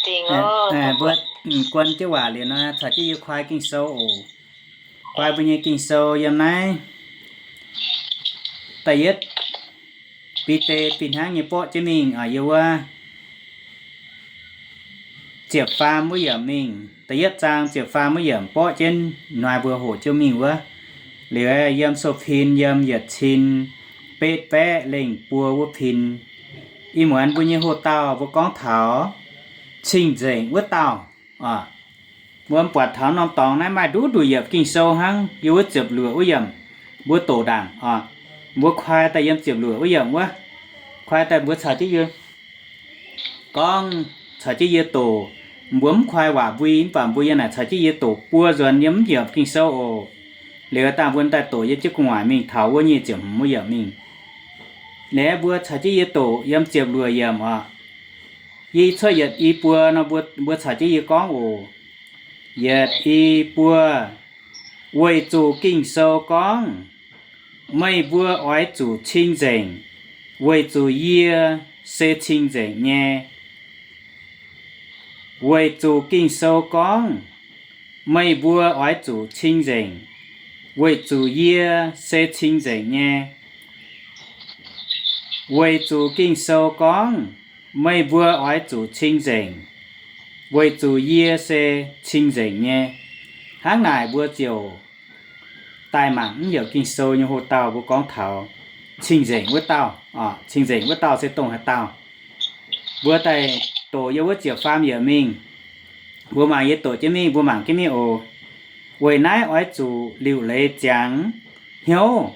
Mbuo guon jienv waac liuz nor, caux jienv yie kuaai Ging-Sou oc. Kuaai mbuo nyei Ging-Sou yiem naaiv da'yietv Bide fih hnangv nyei borqv jienv mingh yiem wuov ziepc faam wuov yiemc mingh, da'yietv zaang ziepc faam wuov yiemc borqv jienv hnoi mbuo hoqc jienv mingh wuov. Liuz yiem sou-fin yiem yietc cin betv baeqv lengh buo wuov fin, ih muonz mbuo nyei hoc-dauh mbuo gorngv taux cing-nzengc wuov dauh oc. Mbuo buatc taux norm dorngx naaiv maaih nduqc nduqc yiemc Ging-Sou hnangv, yiem wuov ziepc luoqc wuov yiemc mbuo doqc ndaangc oc. Mbuo kuaai daaih yiem ziepc luoqc wuov yiemc wuov, kuaai daaih mbuo caux jienv yie gorngv, caux jienv yie doqc. Mbuo mv kuaai waac mbui mv baac mbuo yiem naaic caux jienv yie doqc buo nzuonx yiem mv yiemc Ging-Sou oc. Liuz dangh mbuo daaih doqc yiem jienv gu'nguaaic mingh taux wuov nyic ziepc hmz wuov yiemc mingh. Liuz mbuo caux jienv yie doqc yiem ziepc luoqc yiemc oc. Yie cuotv yietc i buo nor, mbuo caux jienv yie gorngv oc. Yietc i buo. Weic zuqc Ging-Sou gorngv, meih mbuo oix zuqc cing-nzengc, weic zuqc yie se cing-nzengc nyei. Weic zuqc Ging-Sou gorngv, meih mbuo oix zuqc cing-nzengc, weic zuqc yie se cing-nzengc nyei. Weic zuqc Ging-Sou gorngv, meih mbuo oix zuqc cing-nzengc, weic zuqc yie se cing-nzengc nyei. Hnangv naaic mbuo ziouc daaih mangc mv yiemc Ging-Sou nyei hoc-dauh mbuo gorngv taux cing-nzengc wuov dauh. Cing-nzengc wuov dauh se dongh haaix dauh? Mbuo daaih doqc yiem wuov ziepc faam yiemc mingh. Mbuo mangc, yie doqc jienv mingh, mbuo mangc jienv mingh oc. Weic naaiv oix zuqc liuc leiz ziangx hnyouv,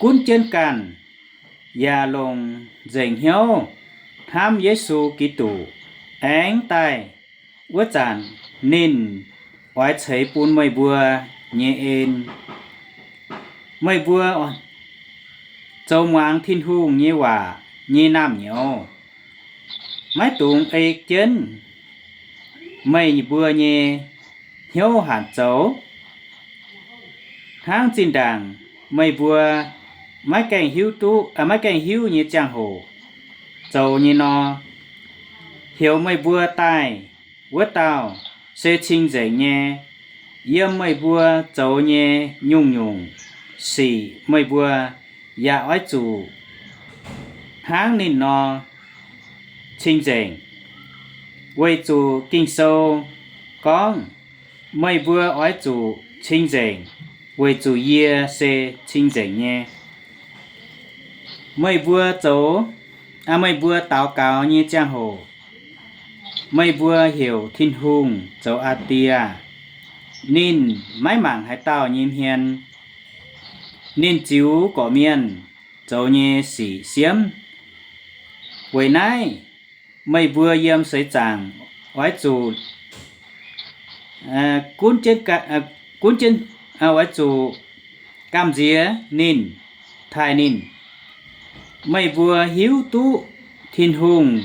gunv jienv ganh, yaac longc nzengc hnyouv hnamv Yesu Giduc. Aengx daaih wuov zanc ninh oix ceix bun meih mbuo nyei en. Meih mbuo zoux muangx Tin-Hungh nyei waac nyei naamh nyouz maiv dungx ei jienv meih mbuo nyei hnyouv hanc zoux. Hnangv zinh ndaangc meih mbuo maiv gaengh hiuv duqv, maiv gaengh hiuv nyei ziangh hoc zoux nyei nor, heuc meih mbuo daaih wuov dauh se cing-nzengc nyei. Yiem meih mbuo zoux nyei nyungc-nyungc sic meih mbuo yaac oix zuqc hnangv ninh nor cing-nzengc, weic zuqc Ging-Sou gorngv, meih mbuo oix zuqc cing-nzengc, weic zuqc yie se cing-nzengc nyei. Meih mbuo zoux, meih mbuo daux gaux nyei ziangh hoc, meih mbuo heuc Tin-Hungh zoux aa die. Ninh maiv mangc haaix dauh nyei hmien. Ninh ziux gorqv-mienh zoux nyei sic siemv. Weic naaiv meih mbuo yiem seix zaangc oix zuqc gunv jienv, gunv jienv, oix zuqc gamh nziex ninh, taaih ninh. Meih mbuo hiuv duqv Tin-Hungh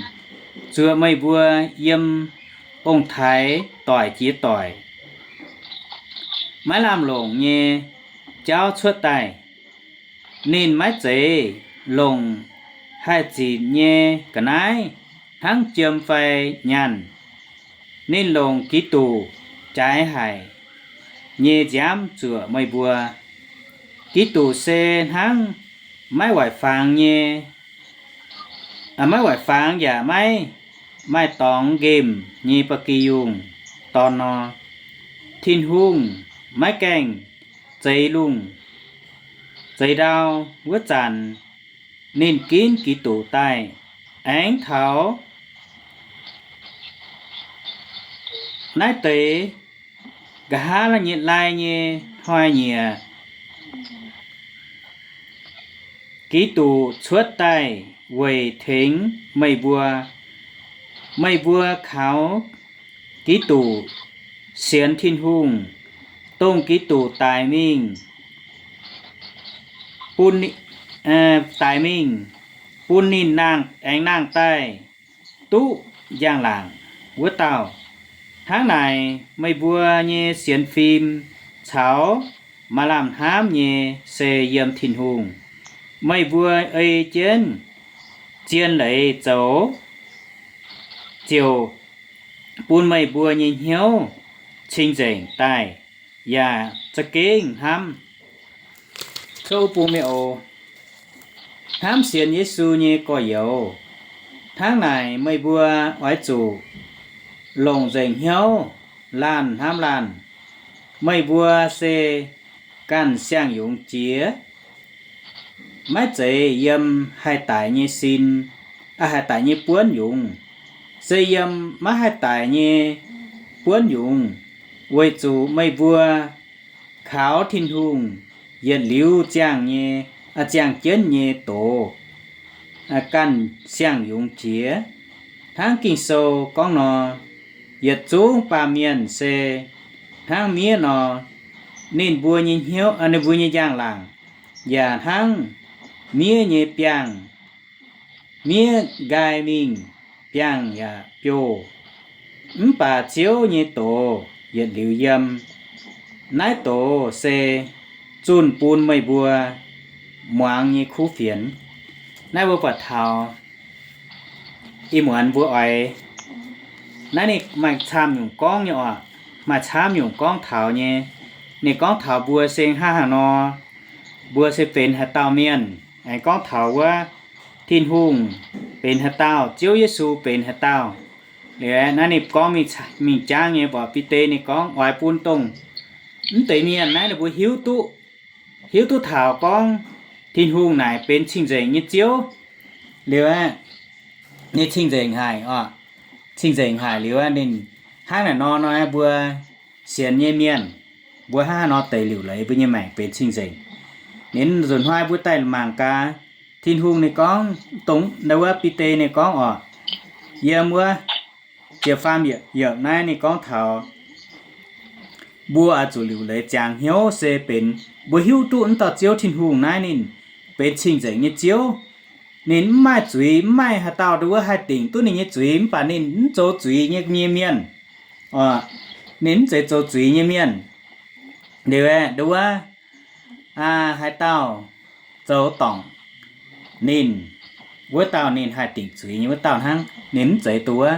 zuoqc meih mbuo yiem ong-taaix doic jiex doic maiv lamh longc nyei jauv cuotv daaih. Ninh maiv zeiz longc haih zinc nyei ga'naaiv hnangv jiem fai nyaanh. Ninh longc Giduc jaaix haic nyei nziaamv zuoqc meih mbuo. Giduc se hnangv maiv waaic fangx nyei, maiv waaic fangx yaac maiv maaih dorngx nqemh nyei ba'gi yungh dorn nor. Tin-Hungh maiv gaengh zeix lungh zeix ndau wuov zanc, ninh ginv Giduc daaih. Aengx taux naaiv deix nqa'haav nyei lai nyei hnoi-nyieqc, Giduc cuotv daaih weic tengx meih mbuo. Meih mbuo kaux Giduc sienx Tin-Hungh, dongh Giduc daic mingh, bun, daic mingh bun ninh nangh, aengx nangh daaih duqv njang-laangc wuov dauh. Hnangv naaic, meih mbuo nyei sienx fim caux maaih lamh hnamv nyei se yiem Tin-Hungh. Meih mbuo ei jienv zien leiz zoux, ziouc bun meih mbuo nyei hnyouv cing-nzengc daaih, yaac za'gengh hnamv, cuotv wuov bung meih oc, hnamv sienx Yesu nyei gorx-youz. Hnangv naaic meih mbuo oix zuqc longc nzengc hnyouv laanh hnamv laanh. Meih mbuo se ganh siang-yungz jiex, maiv zeiz yiem haih daic nyei sin, haih daic nyei buonv yungz, se yiem maiv haih daic nyei buonv yungz, weic zuqc meih mbuo kaux Tin-Hungh yietc liuz ziangh nyei, ziangh jienv nyei doz, ganh siang-yungz jiex. Hnangv Ging-Sou gorngv nor, yietc zungv baamh mienh se hnangv miev nor, ninh mbuo nyei hnyouv, ninh mbuo nyei njang-laangc yaac hnangv miev nyei biangh. Miev nqaai mingh, biangh yaac biouh, mv baac Ziouv nyei doz yietc liuz yiem. Naaiv doz se zunh bun meih mbuo muangx nyei kuv fienx. Naaiv mbuo buatc taux ih muonz mbuo oix, naaiv ninh maaih camv nyungc gorngv nyei oc, maaih camv nyungc gorngv taux nyei. Ninh gorngv taux mbuo se hnangv haaix nor, mbuo se benx haaix dauh mienh, aengx gorngv taux wuov Tin-Hungh benx haaix dauh, Ziouv Yesu benx haaix dauh. Liuz naaiv ninh gorngv mingh jangv nyei, mbuox Bide ninh gorngv oix bun dongh mv deix mienh naaiv ninh mbuo hiuv duqv, hiuv duqv taux gorngv Tin-Hungh naaic benx cing-nzengc nyei Ziouv. Liuz aeqv, ninh cing-nzengc haic oc, cing-nzengc haic liuz aeqv, ninh hnangv naaic nor nor mbuo sienx nyei mienh, mbuo hnangv haaix nor deix liuc leiz mbuo nyei maengc benx cing-nzengc. Ninh nzunc hnoi mbuo daaih mangc gaax, Tin-Hungh ninh gorngv, dongh wuov Bide ninh gorngv oc, yiem wuov ziepc faam yiemc naaiv ninh gorngv taux mbuo oix zuqc liuc leiz ziangx hnyouv se benx mbuo hiuv duqv mv dauh Ziouv Tin-Hungh naaiv ninh benx cing-nzengc nyei Ziouv. Ninh mv maaih zuiz, mv maaih haaix dauh nduov haih dingc duqv ninh nyei zuiz, mv baac ninh mv zoux zuiz nyei, nyei mienh. Ninh mv zeiz zoux zuiz nyei mienh. Liuz aeqv, nduov haaix dauh zoux dorngc ninh, wuov dauh ninh haih dingc zuiz nyei wuov dauh hnangv. Ninh mv zeiz nduov,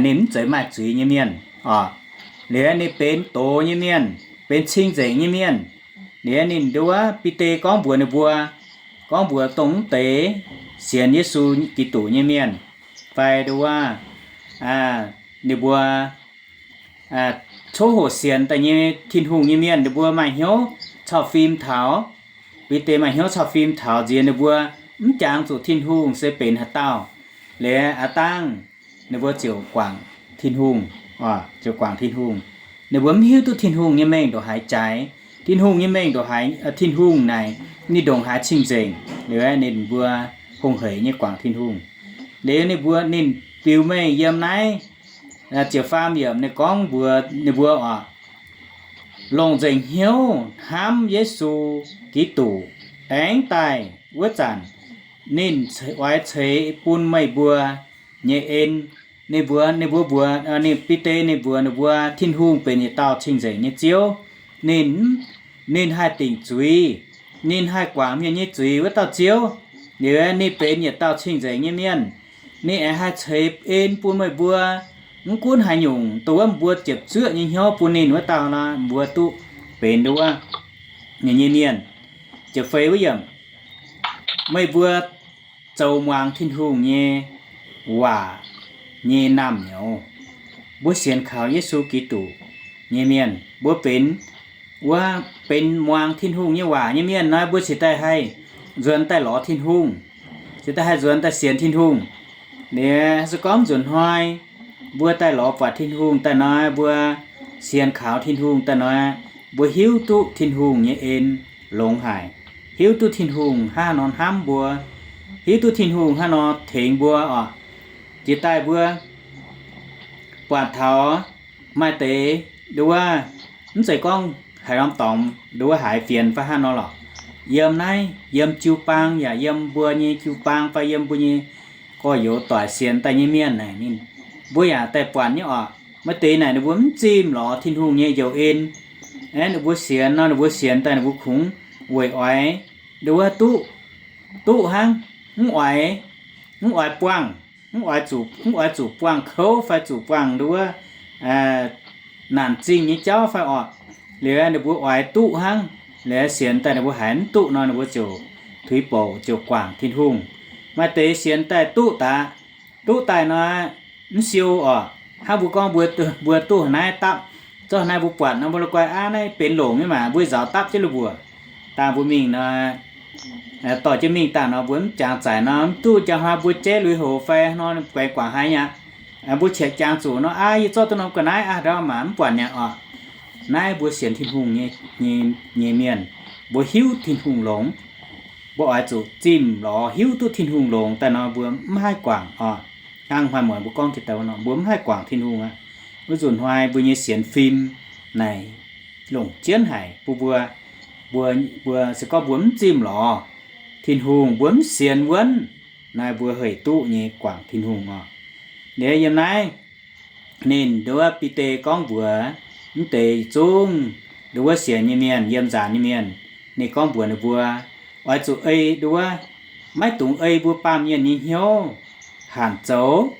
ninh mv zeiz maaih zuiz nyei mienh oc. Liuz ninh benx doz nyei mienh, benx cing-nzengc nyei mienh. Liuz ninh nduov Bide gorngv mbuox ninh mbuo, gorngv mbuox dongh mv deix sienx Yesu Giduc nyei mienh, fai nduov ninh mbuo coqv hoqc sienx daaih nyei Tin-Hungh nyei mienh, ninh mbuo maaih hnyouv cau fim taux, Bide maaih hnyouv cau fim taux nziex ninh mbuo mv jangx zuqc Tin-Hungh se benx haaix dauh. Liuz aav dangh ninh mbuo ziouc guangc Tin-Hungh, ziouc guangc Tin-Hungh. Ninh mbuo mv hiuv duqv Tin-Hungh nyei mengh ndongc haaix jaaix, Tin-Hungh nyei mengh ndongc haaix, Tin-Hungh naaic ninh ndongc haaix cing-nzengc. Liuz ninh mbuo hungh hec nyei guangc Tin-Hungh. Liuz ninh mbuo ninh biux mengh yiem naaiv ziepc faam yiemc ninh gorngv mbuox ninh mbuo oc, longc nzengc hnyouv hnamv Yesu Giduc, aengx daaih wuov zanc ninh oix ceix bun meih mbuo nyei en. Ninh mbuo, ninh mbuo mbuox, ninh Bide ninh mbuox ninh mbuo Tin-Hungh benx yietc dauh cing-nzengc nyei Ziouv. Ninh, ninh haih dingc zuiz, ninh haih guangc mienh nyei zuiz wuov dauh Ziouv. Liuz ninh benx yietc dauh cing-nzengc nyei mienh. Ninh aengx haih ceix en bun meih mbuo, mv gunv haaix nyungc, dongh wuov mbuo ziepc zuoqv nyei hnyouv bun ninh wuov dauh nor, mbuo duqv benx nduov ninh nyei mienh. Ziepc feix wuov yiemc, meih mbuo zoux muangx Tin-Hungh nyei waac nyei naamh nyouz. Mbuo sienx kaux Yesu Giduc nyei mienh, mbuo benx, wuov benx muangx Tin-Hungh nyei waac nyei mienh nor, mbuo cingx daaih haih nzuonx daaih lorz Tin-Hungh, cingx daaih haih nzuonx daaih sienx Tin-Hungh. Liuz se gorngv nzunc hnoi mbuo daaih lorz buatc Tin-Hungh daaih nor, mbuo sienx kaux Tin-Hungh daaih nor, mbuo hiuv duqv Tin-Hungh nyei en longx haic, hiuv duqv Tin-Hungh hnangv nor hnamv mbuo, hiuv duqv Tin-Hungh hnangv nor tengx mbuo oc. Jiex daaih mbuo buatc taux maaih deix nduov, mv zeiz gorngv haaix norm dorngx nduov haaix fienx fai hnangv nor lorqc. Yiem naaiv, yiem jiu-baang yaac yiem mbuo nyei jiu-baang fai yiem mbuo nyei gorx-youz doic sienx daaih nyei mienh naaic ninh, mbuo yaac daaih buatc nyei oc. Maaih deix naaic ninh mbuo mv zimh lorz Tin-Hungh nyei njoux en. Aeqv, ninh mbuo sienx nor, ninh mbuo sienx daaih ninh mbuo kungx weic oix nduov duqv, duqv hnangv, mv oix, mv oix buangh. mv oix zuqc, mv oix zuqc buangh kouv fai zuqc buangh nduov naanc zingh nyei jauv fai orqc. Liuz ninh mbuo oix duqv hnangv. Liuz sienx daaih ninh mbuo haiz mv duqv nor, ninh mbuo ziouc tuix bouc ziouc guangc Tin-Hungh. Maaih deix sienx daaih duqv daaih, duqv daaih nor, mv siou orqc. Hnangv mbuo gorngv mbuo, mbuo duqv naaiv dapv, zorqv naaiv mbuo buatc nor, mbuo la'guaih aav naaiv benx longc nyei maah, mbuo nzaaux dapv jienv lui mbuoqc. Dangh mbuo mingh nor, dorh jienv mingh dangh nor, mbuo mv jangx zaic nor, mv duqv jangx hnoi mbuo jaiv lui hoc fai nor, guaix guangc haiz aqv. Mbuo qiex jangx zuqc nor, aav, yie zorqv duqv norm ga'naaiv aqv, ndau maah, mv buatc nyei orqc. Naaiv mbuo sienx Tin-Hungh nyei, nyei mienh, mbuo hiuv Tin-Hungh longx. Mbuo oix zuqc zimh lorz hiuv duqv Tin-Hungh longx daaih nor, mbuo mv haih guangc orqc. Hnangv hnoi muonz mbuo gorngv jiex daaih nor, mbuo mv haih guangc Tin-Hungh aqv. Wuov nzunc hnoi mbuo nyei sienx fim naaic longc jienv haic bun mbuo. Mbuo, mbuo se gorngv mbuo mv zimh lorz Tin-Hungh, mbuo mv sienx wuonv, naaiv mbuo hec duqv nyei guangc Tin-Hungh orqc. Liuz yiem naaiv ninh nduov Bide gorngv mbuox mv deix zungv nduov sienx nyei mienh, yiem nzaanx nyei mienh, ninh gorngv mbuox ninh mbuo, oix zuqc ei nduov, maiv dungx ei mbuo baamh mienh nyei hnyouv hanc zoux.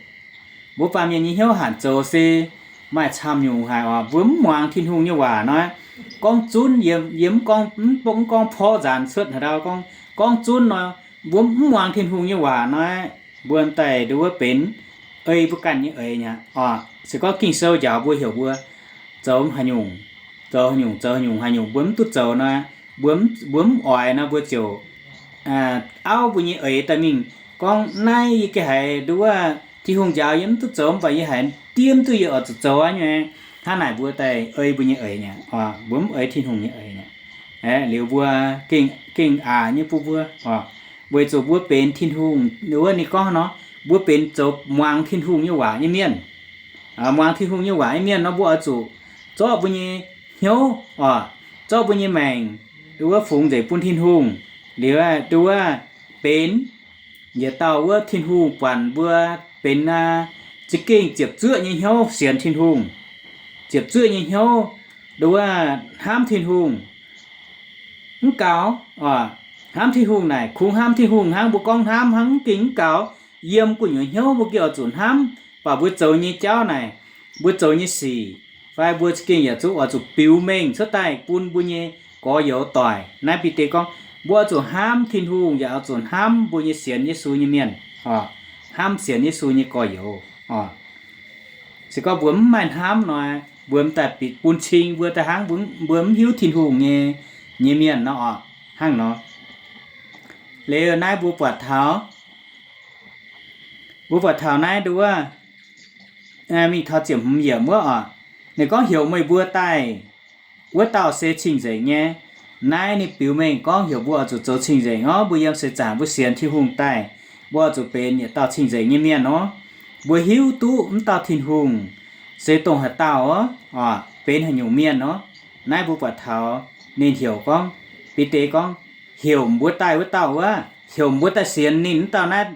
Mbuo baamh mienh nyei hnyouv hanc zoux se maaih camv nyungc haic oc. Mbuo mv muangx Tin-Hungh nyei waac nor, gorngv zunv, yie, yie mv gorngv, mv gorngv porv nzaanx cuotv haaix ndau, gorngv, gorngv zunv nor, mbuo mv muangx Tin-Hungh nyei waac nor, mbuo daaih nduov benx ei mbuo ganh nyei eix nyei oc. Se gorngv Ging-Sou njaaux mbuo heuc mbuo zoux haaix nyungc, zoux haaix nyungc, zoux haaix nyungc, haaix nyungc mbuo mv duqv zoux nor, mbuo mv, mbuo mv oix nor, mbuo ziouc auv mbuo nyei eix daaih mingh gorngv, naaiv yie geh haiz nduov Tin-Hungh njaaux yie mv duqv zoux, mv baac yie haiz diev mv duqv, yie oix zuqc zoux aqv nyei. Hnangv naaic mbuo daaih ei mbuo nyei eix nyei, mbuo mv ei Tin-Hungh nyei eix nyei. Liuz mbuo gengh, gengh aqc nyei bun mbuo oc. Weic zuqc mbuo benx Tin-Hungh, wuov ninh gorngv nor, mbuo benx zoux muangx Tin-Hungh nyei waac nyei mienh. Muangx Tin-Hungh nyei waac nyei mienh nor, mbuo oix zuqc zorqv mbuo nyei hnyouv oc, zorqv mbuo nyei maengc, nduov fungx nzengc bun Tin-Hungh. Liuz nduov benx yietc dauh wuov Tin-Hungh buatc mbuo benx aa, za'gengh ziepc zuoqv nyei hnyouv sienx Tin-Hungh, ziepc zuoqv nyei hnyouv nduov hnamv Tin-Hungh. Mv gaux oc, hnamv Tin-Hungh naaic kungx hnamv Tin-Hungh hnangv, mbuo gorngv hnamv hnangv, mv gengh mv gaux. Yiem gu'nyuoz hnyouv mbuo gengh oix zuqc hnamv, baac mbuo zoux nyei jauv naaic, mbuo zoux nyei sic, fai mbuo za'gengh yaac zungv oix zuqc biux mengh cuotv daaih bun mbuo nyei gorx-youz doic. Naaiv Bide gorngv, mbuo oix zuqc hnamv Tin-Hungh, yaac oix zuqc hnamv mbuo nyei sienx Yesu nyei mienh oc, hnamv sienx Yesu nyei gorx-youz oc. Se gorngv mbuo mv maaih hnamv nor, mbuo mv daaih bun cing mbuo daaih hnangv mbuo mv hiuv Tin-Hungh nyei, nyei mienh nor oc. Hnangv nor, liuz naaiv mbuo buatc taux, mbuo buatc taux naaiv nduov, mingh taux ziepc hmz yiemc wuov oc. Ninh gorngv heuc meih mbuo daaih wuov dauh se cing-nzengc nyei. Naaiv ninh biux mengh gorngv heuc mbuo oix zuqc zoux cing-nzengc nor, mbuo yiem seix zaangc mbuo sienx Tin-Hungh daaih, mbuo oix zuqc benx yietc dauh cing-nzengc nyei mienh nor. Mbuo hiuv duqv mv dauh Tin-Hungh se dongh haaix dauh oc, benx haaix nyungc mienh nor. Naaiv mbuo buatc taux ninh heuc gorngv, Bide gorngv, heuc mbuo daaih wuov dauh wuov, heuc mbuo daaih sienx ninh mv dauh naaiv,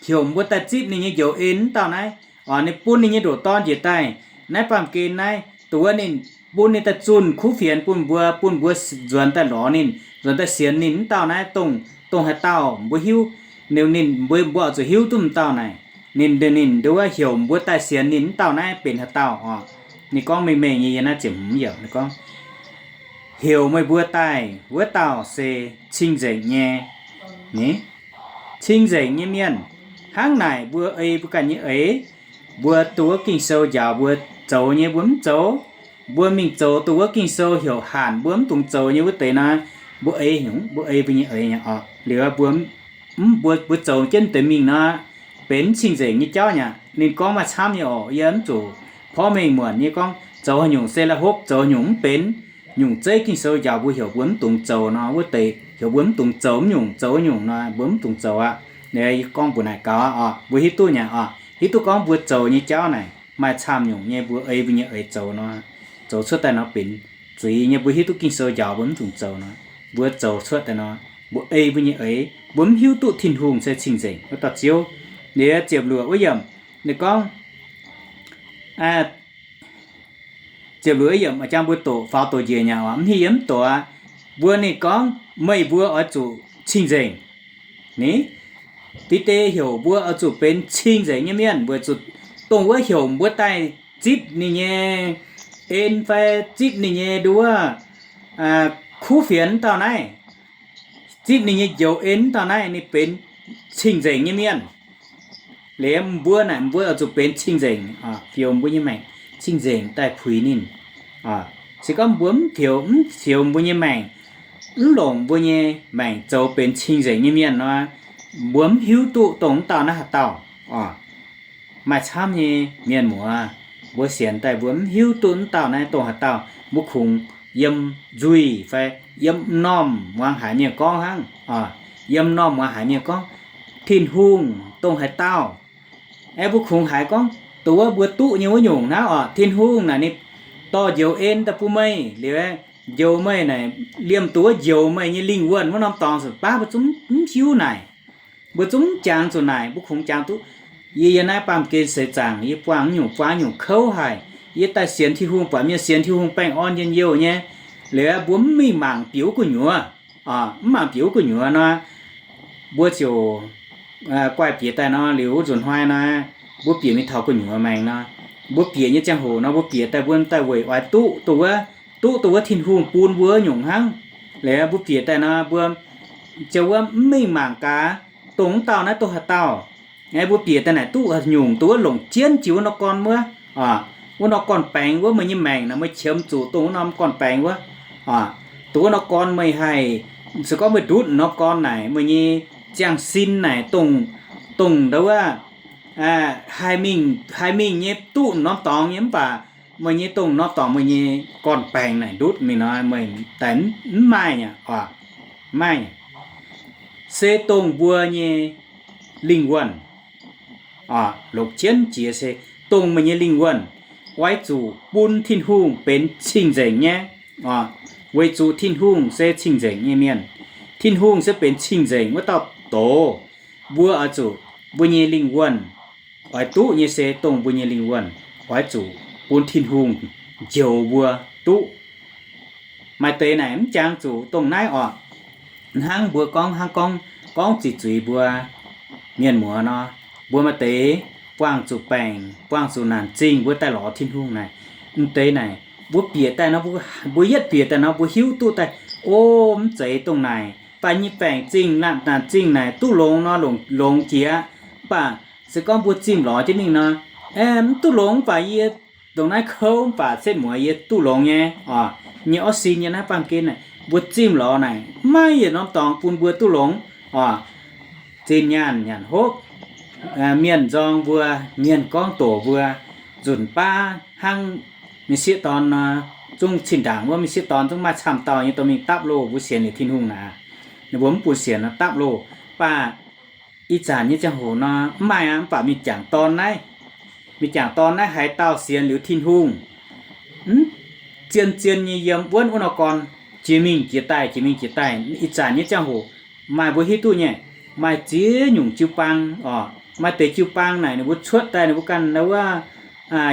heuc mbuo daaih zipv ninh nyei njoux en mv dauh naaiv oc. Ninh bun ninh nyei ndoqc Dorn njiec daaih naaiv baamh gen naaiv, dongh wuov ninh bun ninh daaih zunh kuv fienx bun mbuo, bun mbuo nzuonx daaih lorz ninh, nzuonx daaih sienx ninh mv dauh naaiv dongh, dongh haaix dauh mbuo hiuv. Ninh, ninh mbuo, mbuo oix zuqc hiuv duqv mv dauh naaic. Ninh, ninh nduov heuc mbuo daaih sienx ninh mv dauh naaiv benx haaix dauh oc. Ninh gorngv mengh mengh nyei yiem naaiv ziepc hmz yiemc, ninh gorngv, heuc meih mbuo daaih wuov dauh se cing-nzengc nyei, ni, cing-nzengc nyei mienh. Hnangv naaic mbuo ei mbuo ganh nyei eix, mbuo duqv wuov Ging-Sou njaaux mbuo zoux nyei mbuo mv zoux, mbuo mingh zoux duqv wuov Ging-Sou heuc hanc mbuo mv dungx zoux nyei wuov deix nor, mbuo ei hnyungc, mbuo ei mbuo nyei eix nyei oc. Liuz mbuo, mv, mbuo, mbuo zoux jienv deix mingh nor, benx mv cing-nzengc nyei jauv nyei aqv. Ninh gorngv maaih camv nyei oc. Yie mv zuqc porv mengh muonc nyei gorngv zoux haaix nyungc se la'hopv, zoux haaix nyungc mv benx. Nyungc zeiv Ging-Sou njaaux mbuo heuc mbuo mv dungx zoux nor, wuov deix heuc mbuo mv dungx zoux mv nyungc, zoux nyungc nor mbuo mv dungx zoux aqv. Ninh gorngv mbuox naaic gaux aqv oc. Mbuo hiuv duqv nyei oc. Hiuv duqv gorngv mbuo zoux nyei jauv naaic maaih camv nyungc nyei mbuo ei mbuo nyei eix zoux nor, zoux cuotv daaih nor benx zuiz nyei. Mbuo hiuv duqv Ging-Sou njaaux mbuo mv dungx zoux nor, mbuo zoux cuotv daaih nor, mbuo ei mbuo nyei eix, mbuo mv hiuv duqv Tin-Hungh se cing-nzengc wuov dauh Ziouv. Liuz ziepc luoqc wuov yiemc, ninh gorngv, ziepc luoqc yiemc jang mbuo doqc faaux doqc njiec nyei oc, mv hiuv yie mv doqc aqv. Mbuo ninh gorngv meih mbuo oix zuqc cing-nzengc. Ni, deix deix heuc mbuo oix zuqc benx cing-nzengc nyei mienh, weic zuqc dongh wuov heuc mbuo daaih zipv ninh nyei en fai zipv ninh nyei nduov kuv fienx dauh naaiv, zipv ninh nyei njoux en dauh naaiv, ninh benx cing-nzengc nyei mienh. Liuz mbuo naaic, mbuo oix zuqc benx cing-nzengc, fioux mbuo nyei maengc cing-nzengc daaih puix ninh. Se gorngv mbuo mv fioux, mv fioux mbuo nyei maengc, mv longc mbuo nyei maengc zoux benx cing-nzengc nyei mienh nor, mbuo mv hiuv duqv dongh wuov dauh naaiv haaix dauh. Maaih camv nyei mienh muoz, mbuo sienx daaih mbuo mv hiuv duqv wuov dauh naaiv dongh haaix dauh, mbuo kungx yiem nzuih fai yiem m'normh muangx haic mienh gorngv hnangv, yiem m'normh muangx haic mienh gorngv, Tin-Hungh dongh haaix dauh. Aeqv, mbuo kungx haiz gorngv dongh wuov mbuo duqv nyei wuov nyungc hnangv oc, Tin-Hungh naaic ninh dorh njoux en daaih bun meih liuz, njoux meih naaic, liemh dongh wuov njoux meih nyei lingh wuonh wuov norm dorngx, baav mbuo zungv mv hiuv naaic. Mbuo zungv mv jangx zuqc naaic, mbuo kungx jangx duqv, yie yiem naaiv baamh gen seix zaangc, yie buangh nyungc buangh nyungc kouv haic, yie daaih sienx Tin-Hungh, buatc mienh sienx Tin-Hungh baengh orn njien-youh nyei. Liuz mbuo mv mingh mangc bieqc wuov gu'nyuoz, mv mangc bieqc wuov gu'nyuoz nor, mbuo ziouc guaih bieqc daaih nor, liuz wuov nzunc hnoi nor, mbuo bieqc mingh taux gu'nyuoz maengx nor, mbuo bieqc nyei ziangh hoc nor, mbuo bieqc daaih mbuo daaih weic oix duqv dongh wuov, duqv dongh wuov Tin-Hungh bun mbuo nyungc hnangv. Liuz mbuo bieqc daaih nor, mbuo ziouc wuov mv mingh mangc gaax, dongh wuov dauh naaiv dongh haaix dauh. Aeqv, mbuo bieqc daaih naaic duqv haaix nyungc dongh wuov longc jienv jiex wuov norm gorn wuov, wuov norm gorn-baengx wuov, meih nyei maengc naaic meih qiemx zuqc dongh wuov norm gorn-baengx wuov, dongh wuov norm gorn meih haih, se gorngv meih ndutv norm gorn naaic, meih nyei ziangh sin naaic dongh, dongh ndau wuov, haih mingh, haih mingh nyei duqv norm dorngx nyei, mv baac meih nyei dongh norm dorngx meih nyei gorn-baengx naaic ndutv mingh nor, meih daaih mv maaih aqv, mv maaih. Se dongh mbuo nyei lingh wuonh, longc jienv jiex se dongh meih nyei lingh wuonh, oix zuqc bun Tin-Hungh benx cing-nzengc nyei, weic zuqc Tin-Hungh se cing-nzengc nyei mienh. Tin-Hungh se benx cing-nzengc wuov dauh doz. Mbuo oix zuqc mbuo nyei lingh wuonh oix duqv nyei se dongh mbuo nyei lingh wuonh oix zuqc bun Tin-Hungh njoux mbuo duqv. Maaih deix naaic mv jangx zuqc dongh naaiv oc. Hnangv mbuo gorngv, hnangv gorngv, gorngv ziqc zuiz mbuo mienh muoz nor, mbuo maaih deix buangh zuqc baengc, buangh zuqc naanc zingh, mbuo daaih lorz Tin-Hungh naaic. M'deix naaic mbuo bieqc daaih nor, mbuo yietv bieqc daaih nor, mbuo hiuv duqv daaih, o, mv zeiz dongh naaic, mv baac nyei baengc zingh, naanc zingh naaic duqv longx nor, longx, longx jiex. Mv baac se gorngv mbuo zimh lorz jienv mingh nor, mv duqv longx, mv baac yie ndongc naaiv kouv, mv baac setv mueiz yie duqv longx nyei oc. Nyei orv sin nyei naaiv baamh gen naaic, mbuo zimh lorz naaic, maiv yietc norm dorngx bun mbuo duqv longx oc. Zinh nyaanh nyanc hopv, mienh nzorng mbuo, mienh gorngv doqc mbuo, nzunc baav hnangv mienh sieqv dorn nor, zungv zinh ndaangc wuov mienh sieqv dorn zungv maaih camv dauh nyei dorh mingh dapv loh, mbuo sienx liuz Tin-Hungh naaic, ninh mbuo mv bun sienx nor dapv loh. Mv baac ih zanc nyei ziangh hoc nor mv maaih aqv. Mv baac mingh jangc dorn naaiv, mingh jangc dorn naaiv haaix dauh sienx liuz Tin-Hungh, mv zien-zien nyei yiem wuonv wuov nor gorn, jiex mingh jiex daaih, jiex mingh jiex daaih. Ih zanc nyei ziangh hoc maaih mbuo hiuv duqv nyei, maaih ziex nyungc jiu-baang oc. Maaih deix jiu-baang naaic ninh mbuo cuotv daaih ninh mbuo ganh wuov,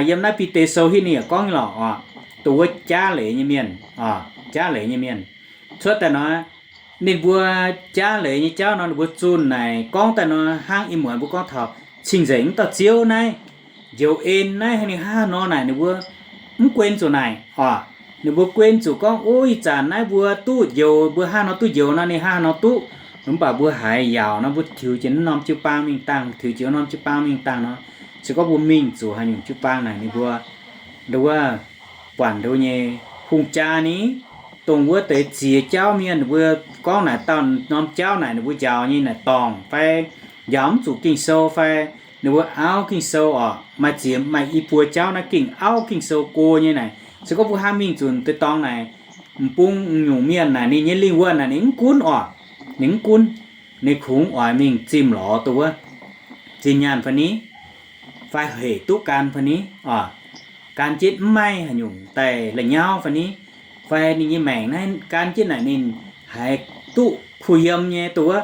yiem naaiv Bide Sou hitv ninh yaac gorngv nyei lorqc oc. Dongh wuov jaav leiz nyei mienh oc, jaav leiz nyei mienh cuotv daaih nor, ninh mbuo jaav leiz nyei jauv nor, ninh mbuo zunh naaic gorngv daaih nor, hnangv ih muonz mbuo gorngv taux cing-nzengc wuov dauh Ziouv naaiv, njoux en naaiv, ninh hnangv haaix nor naaic ninh mbuo mv guen zuqc naaic oc. Ninh mbuo guen zuqc gorngv, o, ih zanc naaiv mbuo duqv njoux, mbuo hnangv haaix nor duqv njoux nor, ninh hnangv haaix nor duqv. Mv baac mbuo haiz yaauc nor, mbuo tiux jiex naaiv norm jiu-baang mingh dangh, tiux jiex wuov norm jiu-baang mingh dangh nor, se gorngv mbuo mingh zuqc haaix nyungc jiu-baang naaic ninh mbuo, nduov, buatc nduov nyei hungh jaa ni, dongh wuov deix ziex jauv mienh, ninh mbuo gorngv naaic dauh norm jauv naaic ninh mbuo njaaux nyei naaic dorngc fai njaaux mv zuqc Ging-Sou fai ninh mbuo auv Ging-Sou oc. Maaih ziex maaih i buo jauv naaiv gengh auv Ging-Sou go nyei naaic. Se gorngv mbuo hnangv mingh zunc deix dorngx naaic, m'bung nyungc mienh naaic ninh nyei lingh wuonh naaic ninh mv gunv oc. Ninh mv gunv. Ninh kungx oix mingh zimh lorz dongh wuov zinh nyaanh fai ni, fai hec duqv gan fai ni oc, gan jienv mv maaih haaix nyungc daaih la'nyauv fai ni, fai ninh nyei maengc naaiv gan jienv naaic ninh haiz duqv kuh yiem nyei dongh wuov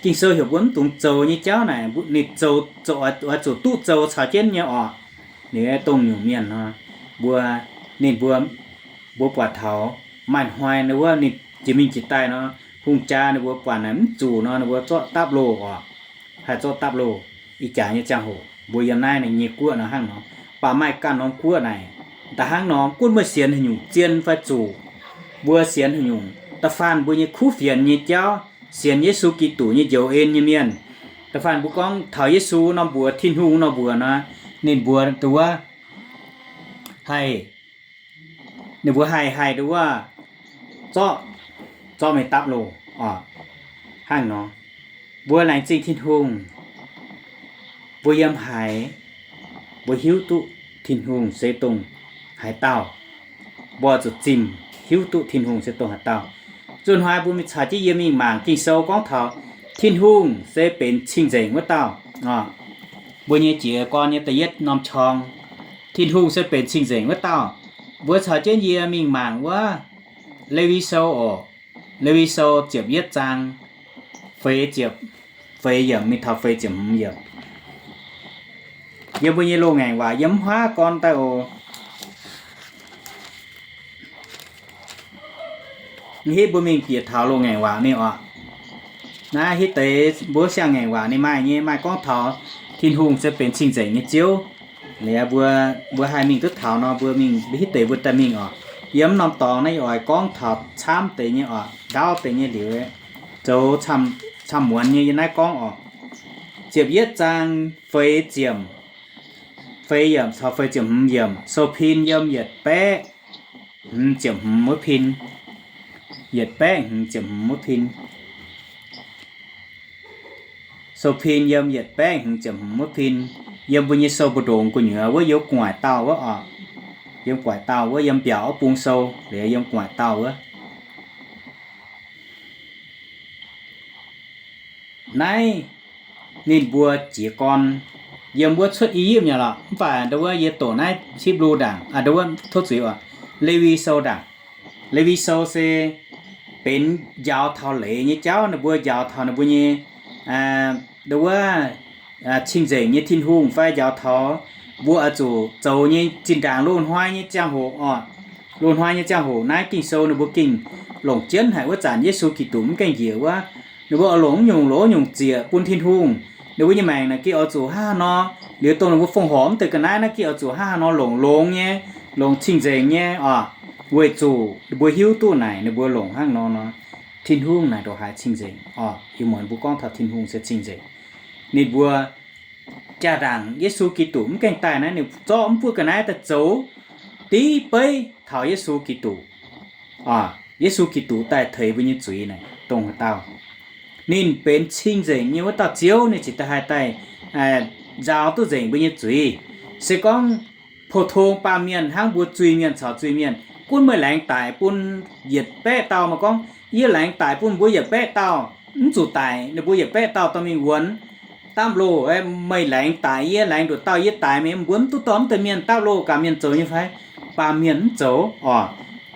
Ging-Sou heuc mbuo mv dungx zoux nyei jauv naaic, ninh zoux, zoux oix zuqc duqv zoux caux jienv nyei oc. Ninh dongh nyungc mienh nor, mbuo, ninh mbuo, mbuo buatc taux maaih hnoi ninh wuov ninh jiex mingh jiex daaih nor, hungh jaa ninh mbuo buatc naaic mv zuqc nor ninh mbuo zorqv dapv loh oc. haih zorqv dapv loh. Ih jaax nyei ziangh hoc mbuo yiem naaiv nyei guoqv nor hnangv nor, baac maaih ganh norm guoqv naaic, da'hnangv nor gunv meih sienx haaix nyungc zien fai zuqc, mbuo sienx haaix nyungc, da'faanh mbuo nyei kuv fienx nyei jauv, sienx Yesu Giduc nyei njoux en nyei mienh, da'faanh mbuo gorngv taux Yesu nor mbuox, Tin-Hungh nor mbuox nor, ninh mbuo nduov haih, ninh mbuo haih, haih nduov zorqv, zorqv meih dapv loh oc. Hnangv nor, mbuo laengz zingh Tin-Hungh, mbuo yiem haaix, mbuo hiuv duqv Tin-Hungh se dongh haaix dauh, mbuo zuqc zimh hiuv duqv Tin-Hungh se dongh haaix dauh. Zunh hnoi mbuo mingh caux jienv yie mingh mangc Ging-Sou gorngv taux Tin-Hungh se benx cing-nzengc wuov dauh. Mbuo nyei jiez gorn nyei da'yietv norm qorng, Tin-Hungh se benx cing-nzengc wuov dauh. Mbuo caux jienv yie mingh mangc wuov Lewi Sou oc. Lewi Sou ziepc yietv zaang, feix ziepc, feix yiemc mingh taux feix ziepc hmz yiemc. Yiem mbuo nyei loz-ngaengc waac yiem mv huaav gorn daaih oc. Hitv mbuo mingh bieqc taux loz-ngaengc waac mingh oc. Naaiv hitv deix mbuo siang-ngaengc waac ninh maaih nyei, maaih gorngv taux Tin-Hungh se benx cing-nzengc nyei Ziouv. Liuz mbuo, mbuo haih mingh duqv taux nor, mbuo mingh hitv deix mbuo daaih mingh oc. Yiem norm dorngx naaiv yie oix gorngv taux camv deix nyei oc, ndaauv deix nyei liuz, zoux camv-muonz nyei yiem naaiv gorngv oc. Ziepc yietv zaang feix ziepc, feix yiemc caux feix ziepc hmz yiemc, sou pin yiem yietc baeqv hmz ziepc hmz wuov pin. Yietc baeqv hmz ziepc hmz wuov pin. Sou pin yiem yietc baeqv hmz ziepc hmz wuov pin. Yiem mbuo nyei sou mbu'ndongx gu'nyuoz wuov, yiem gu'nguaaic dauh wuov oc. Yiem gu'nguaaic dauh wuov, yiem mbiaauc wuov bung sou, liuz yiem gu'nguaaic dauh wuov. Naaiv ninh mbuo jiez gorn yiem wuov Cuotv I^yipv nyei lorqc. Mv baac ndau wuov yie doqc naaiv Hipv^lu ndaangc, aa, ndau wuov tov zuiz oc, Lewi Sou ndaangc. Lewi Sou se benx njaaux taux leiz nyei jauv, ninh mbuo njaaux taux ninh mbuo nyei, ndau wuov, cing-nzengc nyei Tin-Hungh fai njaaux taux mbuo oix zuqc zoux nyei zinh ndaangc loz-hnoi nyei ziangh hoc oc. Loz-hnoi nyei ziangh hoc naaiv Ging-Sou ninh mbuo gengh longc jienv haic. Wuov zanc Yesu Giduc mv gaengh njiec wuov, ninh mbuo oix longc nyungc loz nyungc ziec bun Tin-Hungh. Ninh mbuo nyei maengc naaic gengh oix zuqc hnangv haaix nor, liuz dongh ninh mbuo fongc horc mv deix ga'naaiv naaiv gengh oix zuqc hnangv haaix nor longc longx nyei, longc cing-nzengc nyei oc. Weic zuqc ninh mbuo hiuv duqv naaic ninh mbuo longc hnangv nor nor, Tin-Hungh naaic ndongc haaix cing-nzengc oc. Ih muonz mbuo gorngv taux Tin-Hungh se cing-nzengc. Ninh mbuo jaa-ndaangc Yesu Giduc mv gaengh daaih naaiv, ninh zorqv mv buov ga'naaiv daaih zoux div beiv taux Yesu Giduc. Yesu Giduc daaih teix mbuo nyei zuiz naaic dongh haaix dauh? Ninh benx cing-nzengc nyei wuov dauh Ziouv, ninh ziouc daaih haih daaih nzaaux duqv nzengc mbuo nyei zuiz. Se gorngv pou-tong baamh mienh hnangv mbuo zuiz-mienh caux zuiz-mienh, gunv meih laengz daic bun yietc baeqv dauh, meih gorngv, yie laengz daic bun mbuo yietc baeqv dauh, mv zuqc daic ninh mbuo yietc baeqv dauh dorh mingh wuonx dapv loh. Meih laengz daic yie, laengz nduqc dauh yie daic, meih mbuo mv duqv dorh mv deix mienh dapv loh gaax mienh zoux nyei fai? Baamh mienh mv zoux oc.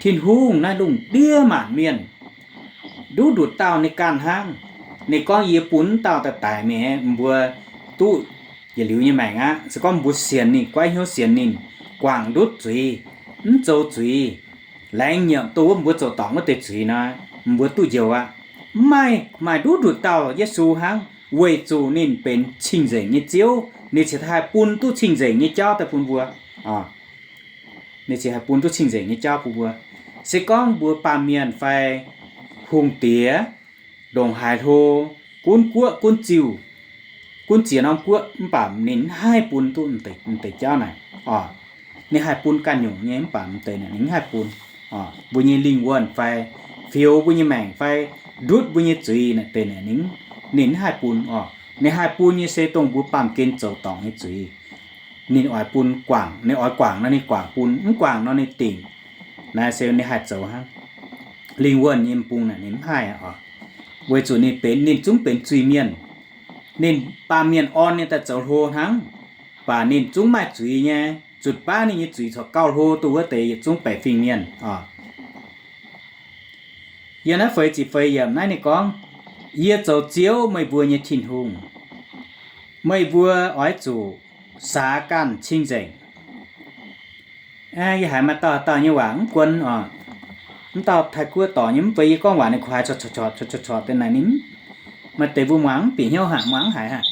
Tin-Hungh naaiv lungh ndiev maanc mienh, nduqc nduqc dauh ninh ganh hnangv. Ninh gorngv yie bun mv dauh daaih daic, meih mbuo duqv yietc liuz nyei maengc aqv. Se gorngv mbuo sienx ninh, goiv hnyouv sienx ninh, guangc ndutv zuiz, mv zoux zuiz, laengz nyiemc dongh wuov mbuo zoux dorngc wuov deix zuiz nor, mbuo duqv njoux aqv. Mv maaih, maaih nduqc nduqc dauh Yesu hnangv, weic zuqc ninh benx cing-nzengc nyei Ziouv, ninh ziouc haih bun duqv cing-nzengc nyei jauv daaih bun mbuo. Ninh ziouc haih bun duqv cing-nzengc nyei jauv bun mbuo. Se gorngv mbuo baamh mienh fai hungh diex, ndongc haaix hlo, gunv guoqv gunv ziuh, gunv ziex norm guoqv, mv baac ninh mv haih bun duqv deix jauv naaic oc. Ninh haih bun ganh nyungc nyei, mv baac mv deix naaic ninh mv haih bun. Mbuo nyei lingh wuonh fai fioux mbuo nyei maengc fai ndutv mbuo nyei zuiz naaic deix naaic ninh, ninh mv haih bun oc. Ninh haih bun nyei se dongh mbuo baamh gen zoux dorngc nyei zuiz. Ninh oix bun guangc, ninh oix guangc nor ninh guangc bun, mv guangc nor ninh dingc. Naaiv se ninh haih zoux hnangv. Lingh wuonh nyei bung naaic ninh mv haih oc. Weic zuqc ninh benx, ninh zungv benx zuiz-mienh. Ninh baamh mienh orn ninh daaih zoux hlo hnangv, baac ninh zungv maaih zuiz nyei. Zutc baav ninh nyei zuiz corc gauh hlo duqv wuov deix yietc zungv baeqc fingx mienh oc. Yiem naaiv feix ziepc feix yiemc naaiv ninh gorngv, yie zoux Ziouv meih mbuo nyei Tin-Hungh. Meih mbuo oix zuqc saax ganh cing-nzengc. Yie haiz maaih dauh dauh nyei waac mv guon oc. Mv dauh Taiv-Guoqv dorc nyei mv bei yie gorngv waac ninh koi corc corc corc corc deix naaic ninh, maaih deix mbuo muangx mv bieqc hnyouv haic, muangx haic haic.